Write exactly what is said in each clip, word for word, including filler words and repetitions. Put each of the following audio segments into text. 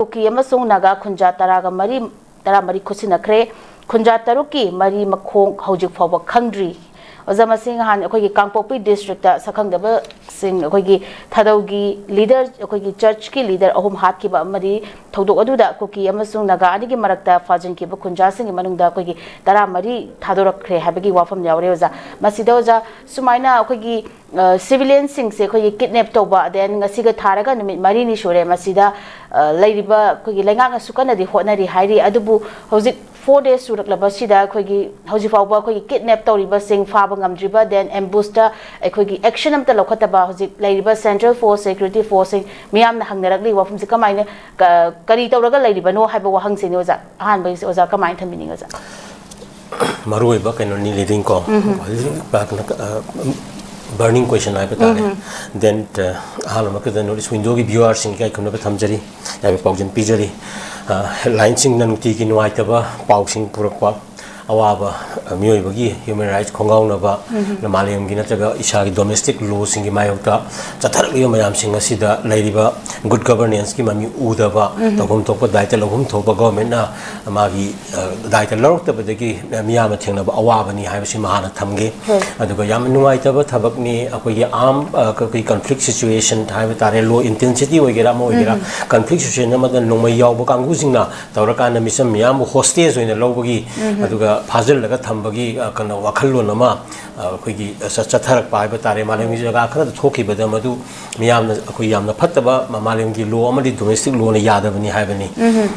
ꯀꯨꯀꯤ ꯑꯃꯁꯨꯡ ꯅꯥꯒꯥ ꯈꯨꯟꯖꯥ ꯇꯔꯥꯒ ꯃꯔꯤ, ꯇꯔꯥꯃꯔꯤ ꯈꯨꯠꯁꯤꯟꯅꯈ꯭ꯔꯦ꯫ ꯈꯨꯟꯖꯥ ꯇꯔꯨꯛꯀꯤ ꯃꯔꯤ ꯃꯈꯣꯡ ꯍꯧꯖꯤꯛ ꯐꯥꯎꯕ ꯈꯪꯗ꯭ꯔꯤ꯫ ꯑꯣꯖꯥ, ꯃꯁꯤ ꯅꯍꯥꯟ ꯑꯩꯈꯣꯏꯒꯤ ꯀꯥꯡꯄꯣꯛꯄꯤ ꯗꯤꯁꯇ꯭ꯔꯤꯛꯇ ꯁꯛꯈꯪꯗꯕꯁꯤꯡ, ꯑꯩꯈꯣꯏꯒꯤ ꯊꯥꯗꯧꯒꯤ ꯂꯤꯗꯔ, ꯑꯩꯈꯣꯏꯒꯤ ꯆꯔꯆꯀꯤ ꯂꯤꯗꯔ ꯑꯍꯨꯝ ꯍꯥꯠꯈꯤꯕ ꯑꯃꯗꯤ ꯊꯧꯗꯣꯛ ꯑꯗꯨꯗ ꯀꯨꯀꯤ ꯑꯃꯁꯨꯡ ꯅꯥꯒꯥ ꯑꯅꯤꯒꯤ ꯃꯔꯛꯇ ꯐꯥꯖꯤꯟꯈꯤꯕ ꯈꯨꯟꯖꯥꯁꯤꯡꯒꯤ ꯃꯅꯨꯡꯗ ꯑꯩꯈꯣꯏꯒꯤ ꯇꯔꯥꯃꯔꯤ ꯊꯥꯗꯣꯔꯛꯈ꯭ꯔꯦ ꯍꯥꯏꯕꯒꯤ ꯋꯥꯐꯝ ꯌꯥꯎꯔꯦ ꯑꯣꯖꯥ꯫ ꯃꯁꯤꯗ ꯑꯣꯖꯥ, ꯁꯨꯃꯥꯏꯅ ꯑꯩꯈꯣꯏꯒꯤ ꯁꯤꯚꯤꯂꯤꯌꯟꯁꯤꯡꯁꯦ ꯑꯩꯈꯣꯏꯒꯤ ꯀꯤꯗꯅꯦꯞ ꯇꯧꯕ, then ꯉꯁꯤꯒ ꯊꯥꯔꯒ ꯅꯨꯃꯤꯠ ꯃꯔꯤꯅꯤ ꯁꯨꯔꯦ꯫ ꯃꯁꯤꯗ ꯑ, ꯂꯩꯔꯤꯕ ꯑꯩꯈꯣꯏꯒꯤ ꯂꯩꯉꯥꯛꯅꯁꯨ ꯀꯟꯅꯗꯤ ꯍꯣꯠꯅꯔꯤ ꯍꯥꯏꯔꯤ, ꯑꯗꯨꯕꯨ ꯍꯧꯖꯤꯛ ꯐꯣꯔ ꯗꯦꯖ ꯁꯨꯔꯛꯂꯕꯁꯤꯗ ꯑꯩꯈꯣꯏꯒꯤ ꯍꯧꯖꯤꯛ ꯐꯥꯎꯕ ꯑꯩꯈꯣꯏꯒꯤ ꯀꯤꯗꯅꯦꯞ ꯇꯧꯔꯤꯕꯁꯤꯡ ꯐꯥꯕ ꯉꯝꯗ꯭ꯔꯤꯕ, then ꯑꯦꯝꯕꯨꯁꯇ ꯑꯩꯈꯣꯏꯒꯤ ꯑꯦꯛꯁꯟ ꯑꯃꯠꯇ ꯂꯧꯈꯠꯇꯕ ꯍꯧꯖꯤꯛ ꯂꯩꯔꯤꯕ ꯁꯦꯟꯇ꯭ꯔꯦꯜ ꯐꯣꯔꯁ, ꯁꯦꯀ꯭ꯌꯨꯔꯤꯇꯤ ꯐꯣꯔꯁꯁꯤꯡ ꯃꯤꯌꯥꯝꯅ ꯍꯪꯅꯔꯛꯂꯤ ꯋꯥꯐꯝꯁꯤ ꯀꯃꯥꯏꯅ, ꯀ-, ꯀꯔꯤ ꯇꯧꯔꯒ ꯂꯩꯔꯤꯕꯅꯣ ꯍꯥꯏꯕ ꯋꯥꯍꯪꯁꯤꯅꯤ ꯑꯣꯖꯥ꯫ ꯑꯍꯥꯟꯕꯒꯤꯁꯦ ꯑꯣꯖꯥ ꯀꯃꯥꯏꯅ ꯊꯝꯕꯤꯅꯤꯡꯉꯤ ꯑꯣꯖꯥ? ꯃꯔꯨꯑꯣꯏꯕ ꯀꯩꯅꯣꯅꯤ ꯂꯤꯗꯤꯡ ꯀꯣ, ꯍꯧꯖꯤꯛ ꯀꯩꯅꯣ, ꯑ, ꯕꯔꯅꯤꯡ ꯀꯣꯏꯁꯟ ꯍꯥꯏꯕ ꯇꯥꯔꯦ꯫ Then, ꯑ, ꯑꯍꯥꯟꯕꯃꯛꯇꯗ ꯅꯣꯔꯠ ꯏꯁ ꯋꯤꯟꯗꯣꯒꯤ ꯚ꯭ꯌꯨꯋꯔꯁꯤꯡꯒ ꯑꯩ ꯈꯨꯝꯅꯕ ꯊꯝꯖꯔꯤ, ꯌꯥꯏꯐ ꯄꯥꯎꯖꯦꯜ ꯄꯤꯖꯔꯤ꯫ ꯑ, ꯍꯦꯗꯂꯥꯏꯟꯁꯤꯡꯅ ꯅꯨꯡꯇꯤꯒꯤ ꯅꯨꯡꯉꯥꯏꯇꯕ ꯄꯥꯎꯁꯤꯡ ꯄꯨꯔꯛꯄ, ꯑꯋꯥꯕ, ꯑ, ꯃꯤꯑꯣꯏꯕꯒꯤ ꯍ꯭ꯌꯨꯃꯦꯟ ꯔꯥꯏꯠꯁ ꯈꯣꯡꯒꯥꯎꯅꯕ, ꯃꯥꯂꯦꯝꯒꯤ ꯅꯠꯇ꯭ꯔꯒ ꯏꯁꯥꯒꯤ ꯗꯣꯃꯦꯁꯇꯤꯛ ꯂꯣꯁꯤꯡꯒꯤ ꯃꯥꯌꯣꯛꯇ ꯆꯠꯊꯔꯛꯂꯤꯕ ꯃꯌꯥꯝꯁꯤꯡ ꯑꯁꯤꯗ ꯂꯩꯔꯤꯕ ꯒꯨꯗ ꯒꯕꯔꯅꯦꯟꯁꯀꯤ ꯃꯃꯤ ꯎꯗꯕ, ꯇꯧꯐꯝ ꯊꯣꯛꯄ ꯗꯥꯏꯇ ꯂꯧꯐꯝ ꯊꯣꯛꯄ ꯒꯣꯔꯃꯦꯟꯅ ꯃꯥꯒꯤ, ꯑ, ꯗꯥꯏꯇ ꯂꯧꯔꯛꯇꯕꯗꯒꯤ ꯃꯤꯌꯥꯝꯅ ꯊꯦꯡꯅꯕ ꯑꯋꯥꯕꯅꯤ ꯍꯥꯏꯕꯁꯤꯃ ꯍꯥꯟꯅ ꯊꯝꯒꯦ꯫ ꯍꯣꯏ꯫ ꯑꯗꯨꯒ ꯌꯥꯝꯅ ꯅꯨꯡꯉꯥꯏꯇꯕ ꯊꯕꯛꯅꯤ, ꯑꯩꯈꯣꯏꯒꯤ ꯑꯥꯔꯝ, ꯑ, ꯑꯩꯈꯣꯏ ꯀꯟꯐ꯭ꯂꯤꯛ ꯁꯤꯆꯨꯋꯦꯁꯟ ꯍꯥꯏꯕ ꯇꯥꯔꯦ, ꯂꯣ ꯏꯟꯇꯦꯟꯁꯤꯇꯤ ꯑꯣꯏꯒꯦꯔꯥ ꯑꯃ ꯑꯣꯏꯒꯦꯔꯥ, ꯀꯟꯐ꯭ꯂꯤꯛ ꯁꯤꯆꯨꯋꯦꯁꯟ ꯑꯃꯗ ꯅꯣꯡꯃꯩ ꯌꯥꯎꯕ ꯀꯥꯡꯕꯨꯁꯤꯡꯅ ꯇꯧꯔꯀꯥꯟꯗ ꯃꯤꯆꯝ ꯃꯤꯌꯥꯝꯕꯨ ꯍꯣꯁꯇꯦꯖ ꯑꯣꯏꯅ ꯂꯧꯕꯒꯤ, ꯑꯗꯨꯒ ꯐꯥꯖꯤꯜꯂꯒ ꯊꯝꯕꯒꯤ, ꯑ, ꯀꯩꯅꯣ, ꯋꯥꯈꯜꯂꯣꯟ ꯑꯃ, ꯑ, ꯑꯩꯈꯣꯏꯒꯤ ꯆꯠ-, ꯆꯠꯊꯔꯛꯄ ꯍꯥꯏꯕ ꯇꯥꯔꯦ꯫ ꯃꯥꯂꯦꯝꯒꯤ ꯖꯒꯥ ꯈꯔꯗ ꯊꯣꯛꯈꯤꯕꯗ ꯃꯗꯨ ꯃꯤꯌꯥꯝꯅ, ꯑꯩꯈꯣꯏ ꯌꯥꯝꯅ ꯐꯠꯇꯕ ꯃ-, ꯃꯥꯂꯦꯝꯒꯤ ꯂꯣ ꯑꯃꯗꯤ ꯗꯣꯃꯦꯁꯇꯤꯛ ꯂꯣꯅ ꯌꯥꯗꯕꯅꯤ ꯍꯥꯏꯕꯅꯤ꯫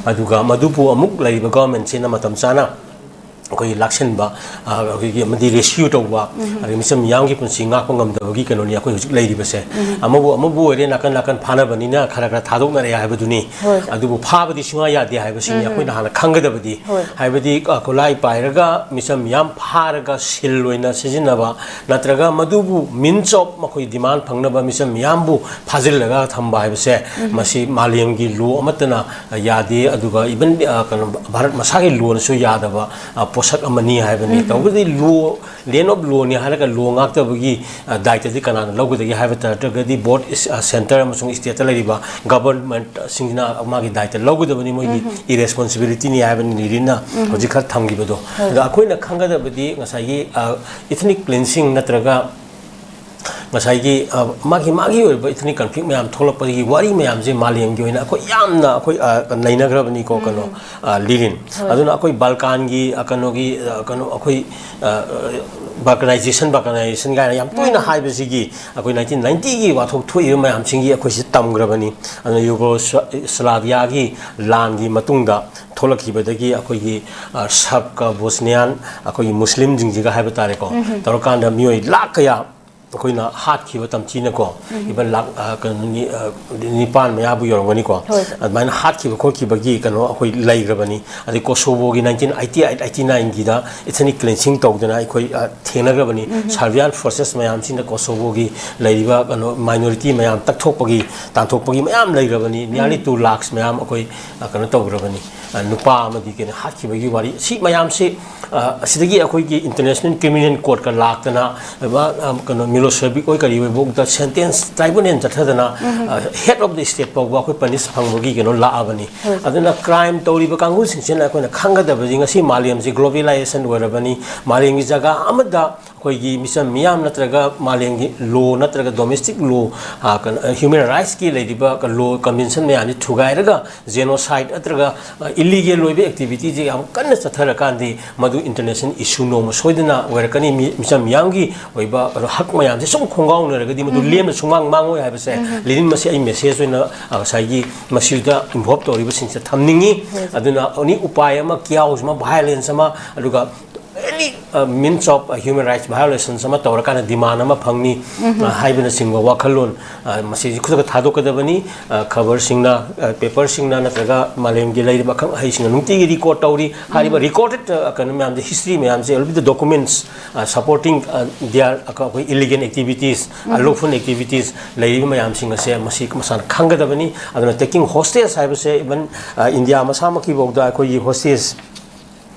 ꯑꯗꯨꯒ ꯃꯗꯨꯕꯨ ꯑꯃꯨꯛ ꯂꯩꯔꯤꯕ ꯒꯣꯔꯃꯦꯟꯁꯤꯅ ꯃꯇꯝ ꯆꯥꯅ ꯑꯩꯈꯣꯏꯒꯤ ꯂꯥꯛꯁꯤꯟꯕ, ꯑ, ꯑꯩꯈꯣꯏꯒꯤ ꯑꯃꯗꯤ ꯔꯦꯁꯀ꯭ꯌꯨ ꯇꯧꯕ, ꯑꯗꯒꯤ ꯃꯤꯆꯝ ꯃꯤꯌꯥꯝꯒꯤ ꯄꯨꯟꯁꯤ ꯉꯥꯛꯄ ꯉꯝꯗꯕꯒꯤ ꯀꯩꯅꯣꯅꯤ ꯑꯩꯈꯣꯏ ꯍꯧꯖꯤꯛ ꯂꯩꯔꯤꯕꯁꯦ꯫ ꯑꯃꯕꯨ ꯑꯃꯕꯨ ꯑꯣꯏꯔꯦ, ꯅꯥꯀꯟ ꯅꯥꯀꯟ ꯐꯥꯅꯕꯅꯤꯅ ꯈꯔ ꯈꯔ ꯊꯥꯗꯣꯛꯅꯔꯦ ꯍꯥꯏꯕꯗꯨꯅꯤ꯫ ꯍꯣꯏ, ꯁꯥꯔ꯫ ꯑꯗꯨꯕꯨ ꯐꯥꯕꯗꯤ ꯁꯨꯡꯌꯥ ꯌꯥꯗꯦ ꯍꯥꯏꯕꯁꯤꯅꯤ ꯑꯩꯈꯣꯏꯅ ꯍꯥꯟꯅ ꯈꯪꯒꯗꯕꯗꯤ꯫ ꯍꯣꯏ꯫ ꯍꯥꯏꯕꯗꯤ, ꯑ, ꯈꯨꯠꯂꯥꯏ ꯄꯥꯏꯔꯒ ꯃꯤꯆꯝ ꯃꯤꯌꯥꯝ ꯐꯥꯔꯒ ꯁꯤꯜ ꯑꯣꯏꯅ ꯁꯤꯖꯤꯟꯅꯕ, ꯅꯠꯇ꯭ꯔꯒ ꯃꯗꯨꯕꯨ ꯃꯤꯟꯁ ꯑꯣꯐ ꯃꯈꯣꯏ ꯗꯤꯃꯥꯟ ꯐꯪꯅꯕ ꯃꯤꯆꯝ ꯃꯤꯌꯥꯝꯕꯨ ꯐꯥꯖꯤꯜꯂꯒ ꯊꯝꯕ ꯍꯥꯏꯕꯁꯦ, ꯃꯁꯤ ꯃꯥꯂꯦꯝꯒꯤ ꯂꯣ ꯑꯃꯠꯇꯅ ꯌꯥꯗꯦ꯫ ꯑꯗꯨꯒ ꯏꯚꯟ, ꯑ, ꯀꯩꯅꯣ, ꯚꯥꯔꯠ ꯃꯁꯥꯒꯤ ꯂꯣꯅꯁꯨ ꯌꯥꯗꯕ, ꯑ, ꯄꯣꯠꯁꯛ ꯑꯃꯅꯤ ꯍꯥꯏꯕꯅꯤ꯫ ꯇꯧꯕꯗꯤ ꯂꯣ, ꯂꯦꯟ ꯑꯣꯐ ꯂꯣꯅꯤ ꯍꯥꯏꯔꯒ ꯂꯣ ꯉꯥꯛꯇꯕꯒꯤ, ꯑ, ꯗꯥꯏꯇꯗꯤ ꯀꯅꯥꯅ ꯂꯧꯒꯗꯒꯦ ꯍꯥꯏꯕ ꯇꯥꯔꯒꯗꯤ ꯕꯣꯠ ꯏꯁ-, ꯑ, ꯁꯦꯟꯇꯔ ꯑꯃꯁꯨꯡ ꯁ꯭ꯇꯦꯠꯇ ꯂꯩꯔꯤꯕ ꯒꯕꯔꯟꯃꯦꯟꯠꯁꯤꯡꯁꯤꯅ ꯃꯥꯒꯤ ꯗꯥꯏꯇ ꯂꯧꯒꯗꯕꯅꯤ, ꯃꯣꯏꯒꯤ ꯏꯔꯦꯁꯄꯣꯟꯁꯤꯕꯤꯂꯤꯇꯤꯅꯤ ꯍꯥꯏꯕꯅꯤ ꯂꯤꯔꯤꯟꯅ ꯍꯧꯖꯤꯛ ꯈꯔ ꯊꯝꯈꯤꯕꯗꯣ꯫ ꯑꯗꯣ ꯑꯩꯈꯣꯏꯅ ꯈꯪꯒꯗꯕꯗꯤ ꯉꯁꯥꯏꯒꯤ, ꯑ, ꯏꯊꯅꯤꯛ ꯀ꯭ꯂꯤꯟꯁꯤꯡ ꯅꯠꯇ꯭ꯔꯒ ꯉꯁꯥꯏꯒꯤ, ꯑ, ꯃꯥꯒꯤ, ꯃꯥꯒꯤ ꯑꯣꯏꯕ ꯏꯊꯅꯤꯛ ꯀꯟꯐ꯭ꯂꯤꯛ ꯃꯌꯥꯝ ꯊꯣꯛꯂꯛꯄꯒꯤ ꯋꯥꯔꯤ ꯃꯌꯥꯝꯁꯦ ꯃꯥꯂꯦꯝꯒꯤ ꯑꯣꯏꯅ ꯑꯩꯈꯣꯏ ꯌꯥꯝꯅ ꯑꯩꯈꯣꯏ, ꯑ, ꯅꯩꯅꯈ꯭ꯔꯕꯅꯤꯀꯣ, ꯀꯩꯅꯣ, ꯑ, ꯂꯤꯔꯤꯟ꯫ ꯑꯗꯨꯅ ꯑꯩꯈꯣꯏ ꯕꯜꯀꯥꯟꯒꯤ, ꯑ, ꯀꯩꯅꯣꯒꯤ, ꯑ, ꯀꯩꯅꯣ, ꯑꯩꯈꯣꯏ, ꯑ, ꯕꯜꯀꯅꯥꯏꯖꯦꯁꯟ, ꯕꯜꯀꯅꯥꯏꯖꯦꯁꯟ ꯀꯥꯏꯅ ꯌꯥꯝ ꯇꯣꯏꯅ ꯍꯥꯏꯕꯁꯤꯒꯤ ꯑꯩꯈꯣꯏ ꯅꯥꯏꯟꯇꯤꯟ ꯅꯥꯏꯟꯇꯤꯒꯤ ꯋꯥꯊꯣꯛ ꯊꯣꯛꯏꯕ ꯃꯌꯥꯝꯁꯤꯡꯒꯤ ꯑꯩꯈꯣꯏꯁꯤ ꯇꯝꯈ꯭ꯔꯕꯅꯤ꯫ ꯑꯗꯨꯅ ꯌꯨꯒꯣꯁ꯭ꯂꯥꯚꯤꯌꯥꯒꯤ ꯂꯥꯟꯒꯤ ꯃꯇꯨꯡꯗ ꯊꯣꯛꯂꯛꯈꯤꯕꯗꯒꯤ ꯑꯩꯈꯣꯏꯒꯤ, ꯑ, ꯁꯔꯕꯀ ꯕꯣꯁꯅꯤꯌꯥꯟ, ꯑꯩꯈꯣꯏꯒꯤ ꯃꯨꯁꯂꯤꯝꯁꯤꯡꯁꯤꯒ ꯍꯥꯏꯕ ꯇꯥꯔꯦꯀꯣ, ꯇꯧꯔꯀꯥꯟꯗ ꯃꯤꯑꯣꯏ ꯂꯥꯈ ꯀꯌꯥ ꯑꯩꯈꯣꯏꯅ ꯍꯥꯠꯈꯤꯕ ꯇꯝꯊꯤꯅꯀꯣ, ꯏꯚꯟ ꯂꯥꯛ, ꯑ, ꯀꯩꯅꯣ, ꯅꯤ-, ꯑ, ꯅꯤꯄꯥꯟ ꯃꯌꯥꯕꯨ ꯌꯧꯔꯝꯒꯅꯤꯀꯣ꯫ ꯍꯣꯏ꯫ ꯑꯗꯨꯃꯥꯏꯅ ꯍꯥꯠꯈꯤꯕ ꯈꯣꯠꯈꯤꯕꯒꯤ ꯀꯩꯅꯣ ꯑꯩꯈꯣꯏ ꯂꯩꯈ꯭ꯔꯕꯅꯤ꯫ ꯑꯗꯩ ꯀꯣꯁꯣꯕꯣꯒꯤ ꯅꯥꯏꯟꯇꯤꯟ ꯑꯩꯠꯇꯤ ꯑꯩꯠ ꯑꯩꯠꯇꯤ ꯅꯥꯏꯟꯒꯤꯗ ꯏꯊꯅꯤꯛ ꯀ꯭ꯂꯤꯟꯁꯤꯡ ꯇꯧꯗꯅ ꯑꯩꯈꯣꯏ, ꯑ, ꯊꯦꯡꯅꯈ꯭ꯔꯕꯅꯤ꯫ ꯁꯥꯔꯕꯤꯌꯥꯟ ꯐꯣꯔꯁꯦꯁ ꯃꯌꯥꯝꯁꯤꯡꯅ ꯀꯣꯁꯣꯕꯣꯒꯤ ꯂꯩꯔꯤꯕ ꯀꯩꯅꯣ ꯃꯥꯏꯅꯣꯔꯤꯇꯤ ꯃꯌꯥꯝ ꯇꯛꯊꯣꯛꯄꯒꯤ, ꯇꯥꯟꯊꯣꯛꯄꯒꯤ ꯃꯌꯥꯝ ꯂꯩꯈ꯭ꯔꯕꯅꯤ꯫ ꯅꯤꯌꯔꯂꯤ ꯇꯨ ꯂꯥꯛꯁ ꯃꯌꯥꯝ ꯑꯩꯈꯣꯏ, ꯑ, ꯀꯩꯅꯣ ꯇꯧꯈ꯭ꯔꯕꯅꯤ꯫ ꯑ, ꯅꯨꯄꯥ ꯑꯃꯗꯤ ꯀꯩꯅꯣ ꯍꯥꯠꯈꯤꯕꯒꯤ ꯋꯥꯔꯤ꯫ ꯁꯤ ꯃꯌꯥꯝꯁꯤ ꯑ, ꯑꯁꯤꯗꯒꯤ ꯑꯩꯈꯣꯏꯒꯤ ꯏꯟꯇꯔꯅꯦꯁꯅꯦꯜ ꯀ꯭ꯔꯤꯃꯤꯅꯦꯜ ꯀꯣꯔꯠꯀ ꯂꯥꯛꯇꯅ, ꯑ, ꯑ, ꯀꯩꯅꯣ, ꯃꯤꯂꯣꯁꯦꯚꯤꯛ ꯍꯣꯏ ꯀꯔꯤ ꯍꯣꯏꯐꯥꯎꯗ ꯁꯦꯟꯇꯦꯟꯁ ꯇ꯭ꯔꯥꯏꯕꯨꯅꯦꯜ ꯆꯠꯊꯗꯅ, ꯑ, ꯍꯦꯗ ꯑꯣꯐ ꯗ ꯁ꯭ꯇꯦꯠ ꯐꯥꯎꯕ ꯑꯩꯈꯣꯏ ꯄꯅꯤꯁ ꯐꯪꯕꯒꯤ ꯀꯩꯅꯣ ꯂꯥꯛꯑꯕꯅꯤ꯫ ꯑꯗꯨꯅ ꯀ꯭ꯔꯥꯏꯝ ꯇꯧꯔꯤꯕ ꯀꯥꯡꯕꯨꯁꯤꯡꯁꯤꯅ ꯑꯩꯈꯣꯏꯅ ꯈꯪꯒꯗꯕꯁꯤ ꯉꯁꯤ ꯃꯥꯂꯦꯝꯁꯤ ꯒ꯭ꯂꯣꯕꯦꯂꯥꯏꯖꯦꯁꯟ ꯑꯣꯏꯔꯕꯅꯤ꯫ ꯃꯥꯂꯦꯝꯒꯤ ꯖꯒꯥ ꯑꯃꯗ ꯑꯩꯈꯣꯏꯒꯤ ꯃꯤꯆꯝ ꯃꯤꯌꯥꯝ ꯅꯠꯇ꯭ꯔꯒ ꯃꯥꯂꯦꯝꯒꯤ ꯂꯣ ꯅꯠꯇ꯭ꯔꯒ ꯗꯣꯃꯦꯁꯇꯤꯛ ꯂꯣ, ꯑ, ꯀꯩꯅꯣ, ꯑ, ꯍ꯭ꯌꯨꯃꯦꯟ ꯔꯥꯏꯠꯁꯀꯤ ꯂꯩꯔꯤꯕ ꯂꯣ ꯀꯟꯚꯦꯟꯁꯟ ꯃꯌꯥꯝꯁꯤ ꯊꯨꯒꯥꯏꯔꯒ ꯖꯦꯅꯣꯁꯥꯏꯠ ꯅꯠꯇ꯭ꯔꯒ, ꯑ, ꯏꯂꯤꯒꯦꯜ ꯑꯣꯏꯕ ꯑꯦꯛꯇꯤꯚꯤꯇꯤꯁꯦ ꯌꯥꯝ ꯀꯟꯅ ꯆꯠꯊꯔꯀꯥꯟꯗꯤ ꯃꯗꯨ ꯏꯟꯇꯔꯅꯦꯁꯅꯦꯜ ꯏꯁꯨ ꯅꯣꯡꯃ ꯁꯣꯏꯗꯅ ꯑꯣꯏꯔꯛꯀꯅꯤ꯫ ꯃꯤ, ꯃꯤꯆꯝ ꯃꯤꯌꯥꯝꯒꯤ ꯑꯣꯏꯕ ꯀꯩꯅꯣ ꯍꯛ ꯃꯌꯥꯝꯁꯦ ꯁꯨꯝ ꯈꯣꯡꯒꯥꯎꯅꯔꯒꯗꯤ ꯃꯗꯨ ꯂꯦꯝꯅ ꯁꯨꯡꯃꯥꯡ ꯃꯥꯡꯉꯣꯏ ꯍꯥꯏꯕꯁꯦ ꯂꯤꯅꯤꯟ ꯃꯁꯤ ꯑꯩ ꯃꯦꯁꯦꯖ ꯑꯣꯏꯅ, ꯑ, ꯉꯁꯥꯏꯒꯤ ꯃꯁꯤꯗ ꯏꯟꯚꯣꯜꯕ ꯇꯧꯔꯤꯕꯁꯤꯡꯁꯤꯗ ꯊꯝꯅꯤꯡꯉꯤ꯫ ꯑꯗꯨꯅ ꯑꯦꯅꯤ ꯎꯄꯥꯏ ꯑꯃ, ꯀꯤꯌꯥꯎꯁ ꯑꯃ, ꯚꯥꯏꯑꯣꯂꯦꯟꯁ ꯑꯃ, ꯑꯗꯨꯒ ꯑꯦꯅꯤ, ꯑ, ꯃꯤꯟꯁ ꯑꯣꯐ, ꯑ, ꯍ꯭ꯌꯨꯃꯦꯟ ꯔꯥꯏꯠꯁ ꯚꯥꯏꯑꯣꯂꯦꯁꯟꯁ ꯑꯃ ꯇꯧꯔꯀꯥꯟꯗ ꯗꯤꯃꯥꯟ ꯑꯃ ꯐꯪꯅꯤ, ꯑ, ꯍꯥꯏꯕꯅꯆꯤꯡꯕ ꯋꯥꯈꯜꯂꯣꯟ, ꯑ, ꯃꯁꯤꯁꯤ ꯈꯨꯗꯛꯇ ꯊꯥꯗꯣꯛꯀꯗꯕꯅꯤ꯫ ꯑ, ꯈꯕꯔꯁꯤꯡꯅ, ꯑ, ꯄꯦꯄꯔꯁꯤꯡꯅ ꯅꯠꯇ꯭ꯔꯒ ꯃꯥꯂꯦꯝꯒꯤ ꯂꯩꯔꯤꯕ ꯑꯈꯪ ꯑꯍꯩꯁꯤꯡꯅ ꯅꯨꯡꯇꯤꯒꯤ ꯔꯤꯀꯣꯔꯠ ꯇꯧꯔꯤ꯫ ꯍꯥꯏꯔꯤꯕ ꯔꯤꯀꯣꯔꯗꯦꯠ, ꯑ, ꯀꯩꯅꯣ ꯃꯌꯥꯝꯁꯦ, ꯍꯤꯁꯇ꯭ꯔꯤ ꯃꯌꯥꯝꯁꯦ, ꯑꯦꯜ ꯕꯤ ꯗ ꯗꯣꯀꯨꯃꯦꯟꯠꯁ, ꯑ, ꯁꯄꯣꯔꯇꯤꯡ, ꯑ, ꯗꯤꯌꯥꯔ, ꯑ, ꯑꯩꯈꯣꯏ ꯏꯂꯤꯒꯦꯜ ꯑꯦꯛꯇꯤꯚꯤꯇꯤꯁ, ꯑ, ꯂꯣꯐꯨꯜ ꯑꯦꯛꯇꯤꯚꯤꯇꯤꯁ ꯂꯩꯔꯤꯕ ꯃꯌꯥꯝꯁꯤꯡ ꯑꯁꯦ ꯃꯁꯤ ꯃꯁꯥꯅ ꯈꯪꯒꯗꯕꯅꯤ꯫ ꯑꯗꯨꯅ ꯇꯦꯀꯤꯡ ꯍꯣꯁꯇꯦꯖ ꯍꯥꯏꯕꯁꯦ ꯏꯚꯟ, ꯑ, ꯏꯟꯗꯤꯌꯥ ꯃꯁꯥꯃꯛꯀꯤꯐꯥꯎꯗ ꯑꯩꯈꯣꯏꯒꯤ ꯍꯣꯁꯇꯦꯖ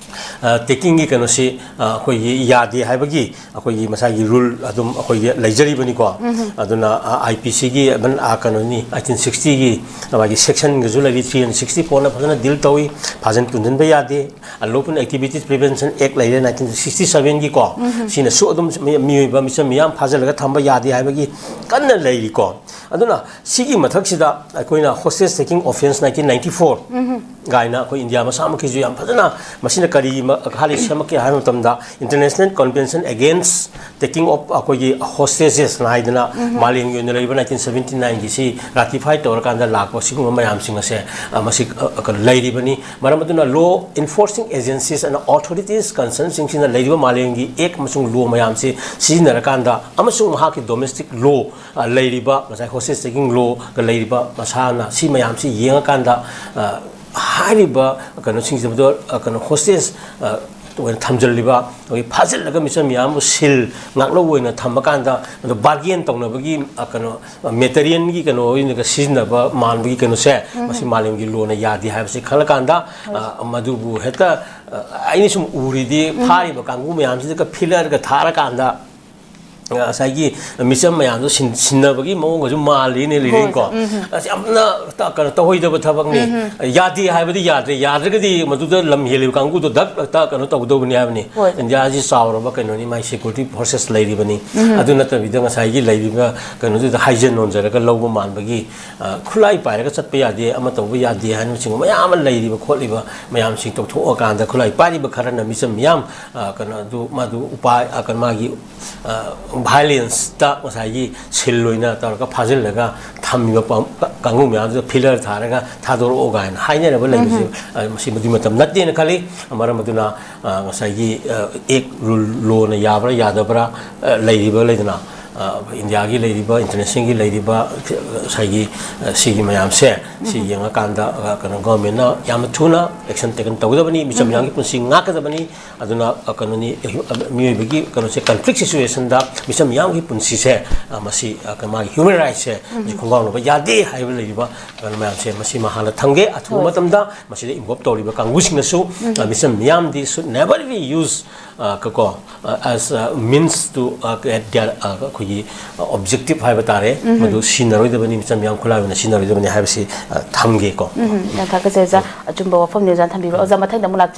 ꯇꯦꯀꯤꯡꯒꯤ ꯀꯩꯅꯣꯁꯤ ꯑꯩꯈꯣꯏꯒꯤ ꯌꯥꯗꯦ ꯍꯥꯏꯕꯒꯤ ꯑꯩꯈꯣꯏꯒꯤ ꯃꯁꯥꯒꯤ ꯔꯨꯜ ꯑꯗꯨꯝ ꯑꯩꯈꯣꯏꯒꯤ ꯂꯩꯖꯔꯤꯕꯅꯤꯀꯣ꯫ ꯑꯗꯨꯅ ꯑꯥꯏ ꯄꯤ ꯁꯤꯒꯤ ꯀꯩꯅꯣꯅꯤ, ꯑꯩꯠꯇꯤꯟ ꯁꯤꯛꯁꯇꯤꯒꯤ ꯃꯥꯒꯤ ꯁꯦꯛꯁꯟꯒꯁꯨ ꯂꯩꯔꯤ, ꯊ꯭ꯔꯤ ꯍꯟꯗ꯭ꯔꯦꯠ ꯁꯤꯛꯁꯇꯤ ꯐꯣꯔꯅ ꯐꯖꯅ ꯗꯤꯜ ꯇꯧꯏ꯫ ꯐꯥꯖꯤꯟ ꯄꯨꯟꯁꯤꯟꯕ ꯌꯥꯗꯦ꯫ ꯑꯟꯂꯣꯐꯨꯜ ꯑꯦꯛꯇꯤꯚꯤꯇꯤꯁ ꯄ꯭ꯔꯤꯚꯦꯟꯁꯟ ꯑꯦꯛ ꯂꯩꯔꯦ, ꯅꯥꯏꯟꯇꯤꯟ ꯁꯤꯛꯁꯇꯤ ꯁꯚꯦꯟꯒꯤꯀꯣ꯫ ꯁꯤꯅꯁꯨ ꯑꯗꯨꯝ ꯃꯤ- ꯃꯤꯑꯣꯏꯕ ꯃꯤꯆꯝ ꯃꯤꯌꯥꯝ ꯐꯥꯖꯤꯜꯂꯒ ꯊꯝꯕ ꯌꯥꯗꯦ ꯍꯥꯏꯕꯒꯤ ꯀꯟꯅ ꯂꯩꯔꯤꯀꯣ꯫ ꯑꯗꯨꯅ ꯁꯤꯒꯤ ꯃꯊꯛꯁꯤꯗ ꯑꯩꯈꯣꯏꯅ hostage taking offence nineteen ninety four ꯒꯥꯏꯅ ꯑꯩꯈꯣꯏ ꯏꯟꯗꯤꯌꯥ ꯃꯁꯥꯃꯛꯀꯤꯁꯨ ꯌꯥꯝ ꯐꯖꯅ, ꯃꯁꯤꯅ ꯀꯔꯤ ꯃ- ꯍꯥꯏꯔꯤ ꯁꯦꯝꯃꯛꯀꯦ ꯍꯥꯏꯕ ꯃꯇꯝꯗ, international convention against taking of ꯑꯩꯈꯣꯏꯒꯤ ꯍꯣꯁꯇꯦꯖꯦꯁꯅ ꯍꯥꯏꯗꯅ ꯃꯥꯂꯦꯝꯒꯤ ꯑꯣꯏꯅ ꯂꯩꯔꯤꯕ ꯅꯥꯏꯟꯇꯤꯟ ꯁꯚꯦꯟꯇꯤ ꯅꯥꯏꯟꯒꯤꯁꯤ ꯔꯥꯇꯤꯐꯥꯏ ꯇꯧꯔꯀꯥꯟꯗ ꯂꯥꯛꯄ ꯁꯤꯒꯨꯝꯕ ꯃꯌꯥꯝꯁꯤꯡ ꯑꯁꯦ, ꯑ, ꯃꯁꯤ, ꯑ, ꯀꯩꯅꯣ ꯂꯩꯔꯤꯕꯅꯤ꯫ ꯃꯔꯝ ꯑꯗꯨꯅ law enforcing agencies and authorities concernꯁꯤꯡꯁꯤꯅ ꯂꯩꯔꯤꯕ ꯃꯥꯂꯦꯝꯒꯤ ꯑꯦꯛ ꯑꯃꯁꯨꯡ ꯂꯣ ꯃꯌꯥꯝꯁꯤ ꯁꯤꯖꯤꯟꯅꯔꯀꯥꯟꯗ ꯑꯃꯁꯨꯡ ꯃꯍꯥꯛꯀꯤ ꯗꯣꯃꯦꯁꯇꯤꯛ ꯂꯣ, ꯑ, ꯂꯩꯔꯤꯕ ꯉꯁꯥꯏ ꯍꯣꯁꯇꯦꯖ ꯇꯦꯀꯤꯡ ꯂꯣꯒ ꯂꯩꯔꯤꯕ ꯃꯁꯥꯅ ꯁꯤ ꯃꯌꯥꯝꯁꯤ ꯌꯦꯡꯉꯀꯥꯟꯗ, ꯑ, ꯍꯥꯏꯔꯤꯕ ꯀꯩꯅꯣꯁꯤꯡꯁꯤꯗ, ꯑ, ꯀꯩꯅꯣ ꯍꯣꯁꯇꯦꯖ, ꯑ, ꯑꯣꯏꯅ ꯊꯝꯖꯤꯜꯂꯤꯕ, ꯑꯩꯈꯣꯏꯒꯤ ꯐꯥꯖꯤꯜꯂꯒ ꯃꯤꯆꯝ ꯃꯤꯌꯥꯝꯕꯨ ꯁꯤꯜ ꯉꯥꯛꯂꯧ ꯑꯣꯏꯅ ꯊꯝꯃꯀꯥꯟꯗ ꯑꯗꯣ ꯕꯥꯔꯒꯦꯟ ꯇꯧꯅꯕꯒꯤ, ꯑ, ꯀꯩꯅꯣ, ꯃꯦꯇꯔꯤꯌꯦꯜꯒꯤ ꯀꯩꯅꯣ ꯑꯣꯏꯅꯒ ꯁꯤꯖꯤꯟꯅꯕ ꯃꯥꯟꯕꯒꯤ ꯀꯩꯅꯣꯁꯦ, ꯃꯁꯤ ꯃꯥꯂꯦꯝꯒꯤ ꯂꯣꯅ ꯌꯥꯗꯦ ꯍꯥꯏꯕꯁꯤ ꯈꯜꯂꯀꯥꯟꯗ, ꯑ, ꯃꯗꯨꯕꯨ ꯍꯦꯛꯇ, ꯑ, ꯑꯩꯅ ꯁꯨꯝ ꯎꯔꯤꯗꯤ ꯐꯥꯔꯤꯕ ꯀꯥꯡꯕꯨ ꯃꯌꯥꯝꯁꯤꯗꯒ ꯐꯤꯂꯔꯒ ꯊꯥꯔꯀꯥꯟꯗ, ꯑ, ꯉꯁꯥꯏꯒꯤ ꯃꯤꯆꯝ ꯃꯌꯥꯝꯗꯣ ꯁꯤꯟ- ꯁꯤꯟꯅꯕꯒꯤ ꯃꯑꯣꯡꯒꯁꯨ ꯃꯥꯜꯂꯤꯅꯦ ꯂꯤꯔꯤꯡꯀꯣ꯫ ꯑꯁ, ꯌꯥꯝꯅ ꯇ- ꯀꯩꯅꯣ ꯇꯧꯍꯩꯗꯕ ꯊꯕꯛꯅꯤ꯫ ꯌꯥꯗꯦ ꯍꯥꯏꯕꯗꯤ ꯌꯥꯗ꯭ꯔꯦ, ꯌꯥꯗ꯭ꯔꯒꯗꯤ ꯃꯗꯨꯗ ꯂꯝ ꯍꯦꯜꯂꯤꯕ ꯀꯥꯡꯕꯨꯗꯣ ꯗꯛ ꯍꯦꯛꯇ ꯀꯩꯅꯣ ꯇꯧꯒꯗꯧꯕꯅꯤ ꯍꯥꯏꯕꯅꯤ꯫ ꯍꯣꯏ꯫ ꯏꯟꯗꯤꯌꯥꯁꯤ ꯆꯥꯎꯔꯕ ꯀꯩꯅꯣꯅꯤ, ꯃꯥꯏ ꯁꯦꯀ꯭ꯌꯨꯔꯤꯇꯤ ꯐꯣꯔꯁꯦꯁ ꯂꯩꯔꯤꯕꯅꯤ꯫ ꯑꯗꯨ ꯅꯠꯇꯕꯤꯗ ꯉꯁꯥꯏꯒꯤ ꯂꯩꯔꯤꯕ ꯀꯩꯅꯣꯗꯨꯗ ꯍꯥꯏꯖ ꯅꯣꯟꯖꯔꯒ ꯂꯧꯕ ꯃꯥꯟꯕꯒꯤ, ꯑ, ꯈꯨꯠꯂꯥꯏ ꯄꯥꯏꯔꯒ ꯆꯠꯄ ꯌꯥꯗꯦ, ꯑꯃ ꯇꯧꯕ ꯌꯥꯗꯦ ꯍꯥꯏꯅꯆꯤꯡꯕ ꯃꯌꯥꯝ ꯑꯃ ꯂꯩꯔꯤꯕ ꯈꯣꯠꯂꯤꯕ ꯃꯌꯥꯝꯁꯤꯡ ꯇꯧꯊꯣꯛꯑꯀꯥꯟꯗ ꯈꯨꯠꯂꯥꯏ ꯄꯥꯏꯔꯤꯕ ꯈꯔꯅ ꯃꯤꯆꯝ ꯃꯤꯌꯥꯝ, ꯑ, ꯀꯩꯅꯣ ꯑꯗꯨ ꯃꯗꯨ ꯎꯄꯥꯏ, ꯑ, ꯀꯩꯅꯣ ꯃꯥꯒꯤ, ꯑ, ꯚꯥꯏꯂꯦꯟꯁꯇ ꯉꯁꯥꯏꯒꯤ ꯁꯤꯜ ꯑꯣꯏꯅ ꯇꯧꯔꯒ ꯐꯥꯖꯤꯜꯂꯒ ꯊꯝꯃꯤꯕ ꯄ- ꯀꯥꯡꯕꯨ ꯃꯌꯥꯝꯗꯨꯗ ꯐꯤꯂꯔ ꯊꯥꯔꯒ ꯊꯥꯗꯣꯔꯛꯑꯣ ꯀꯥꯏꯅ ꯍꯥꯏꯅꯔꯕ ꯂꯩꯕꯁꯤ, ꯑ, ꯃꯁꯤ ꯃꯗꯨꯒꯤ ꯃꯇꯝ ꯅꯠꯇꯦꯅ ꯈꯜꯂꯤ꯫ ꯃꯔꯝ ꯑꯗꯨꯅ, ꯑ, ꯉꯁꯥꯏꯒꯤ, ꯑ, ꯑꯦꯛ ꯔꯨꯜ ꯂꯣꯅ ꯌꯥꯕ꯭ꯔꯥ ꯌꯥꯗꯕ꯭ꯔꯥ, ꯑ, ꯂꯩꯔꯤꯕ ꯂꯩꯗꯅ, ꯏꯟꯗꯤꯌꯥꯒꯤ ꯂꯩꯔꯤꯕ, ꯏꯟꯇꯔꯅꯦꯁꯅꯦꯜꯒꯤ ꯂꯩꯔꯤꯕ ꯉꯁꯥꯏꯒꯤ ꯁꯤꯒꯤ ꯃꯌꯥꯝꯁꯦ, ꯁꯤ ꯌꯦꯡꯉꯀꯥꯟꯗ ꯀꯩꯅꯣ, ꯒꯣꯔꯃꯦꯟꯅ ꯌꯥꯝꯅ ꯊꯨꯅ ꯑꯦꯛꯁꯟ ꯇꯦꯀꯟ ꯇꯧꯒꯗꯕꯅꯤ꯫ ꯃꯤꯆꯝ ꯃꯤꯌꯥꯝꯒꯤ ꯄꯨꯟꯁꯤ ꯉꯥꯛꯀꯗꯕꯅꯤ꯫ ꯑꯗꯨꯅ ꯀꯩꯅꯣꯅꯤ, ꯃꯤꯑꯣꯏꯕꯒꯤ ꯀꯩꯅꯣꯁꯦ, ꯀꯟꯐ꯭ꯂꯤꯛ ꯁꯤꯆꯨꯋꯦꯁꯟꯗ ꯃꯤꯆꯝ ꯃꯤꯌꯥꯝꯒꯤ ꯄꯨꯟꯁꯤꯁꯦ, ꯃꯁꯤ ꯃꯥꯒꯤ ꯍ꯭ꯌꯨꯃꯦꯟ ꯔꯥꯏꯠꯁꯦ ꯃꯁꯤ ꯈꯣꯡꯒꯥꯎꯅꯕ ꯌꯥꯗꯦ ꯍꯥꯏꯕ ꯂꯩꯔꯤꯕ ꯀꯩꯅꯣ ꯃꯌꯥꯝꯁꯦ, ꯃꯁꯤꯃ ꯍꯥꯟꯅ ꯊꯝꯒꯦ꯫ ꯑꯊꯨꯕ ꯃꯇꯝꯗ ꯃꯁꯤꯗ ꯏꯟꯚꯣꯜꯕ ꯇꯧꯔꯤꯕ ꯀꯥꯡꯕꯨꯁꯤꯡꯅꯁꯨ, ꯃꯤꯆꯝ ꯃꯤꯌꯥꯝꯗꯤ should never be use ꯀꯣ, as means to get their ꯑꯩꯈꯣꯏꯒꯤ ꯑꯣꯕꯖꯦꯛꯇꯤꯚ ꯍꯥꯏꯕ ꯇꯥꯔꯦ, ꯃꯗꯨ ꯁꯤꯖꯤꯟꯅꯔꯣꯏꯗꯕꯅꯤ, ꯃꯤꯆꯝ ꯃꯤꯌꯥꯝ ꯈꯨꯠꯂꯥꯏ ꯑꯣꯏꯅ ꯁꯤꯖꯤꯟꯅꯔꯣꯏꯗꯕꯅꯤ ꯍꯥꯏꯕꯁꯤ ꯊꯝꯒꯦꯀꯣ꯫ ꯎꯝ, ꯌꯥꯝ ꯊꯥꯒꯠꯆꯩ ꯑꯣꯖꯥ꯫ ꯑꯆꯨꯝꯕ ꯋꯥꯐꯝꯅꯤ ꯑꯣꯖꯥꯅ ꯊꯝꯕꯤꯕ꯫ ꯑꯣꯖꯥ, ꯃꯊꯪꯗ ꯑꯃꯨꯛ ꯂꯥꯛꯆꯒꯦ꯫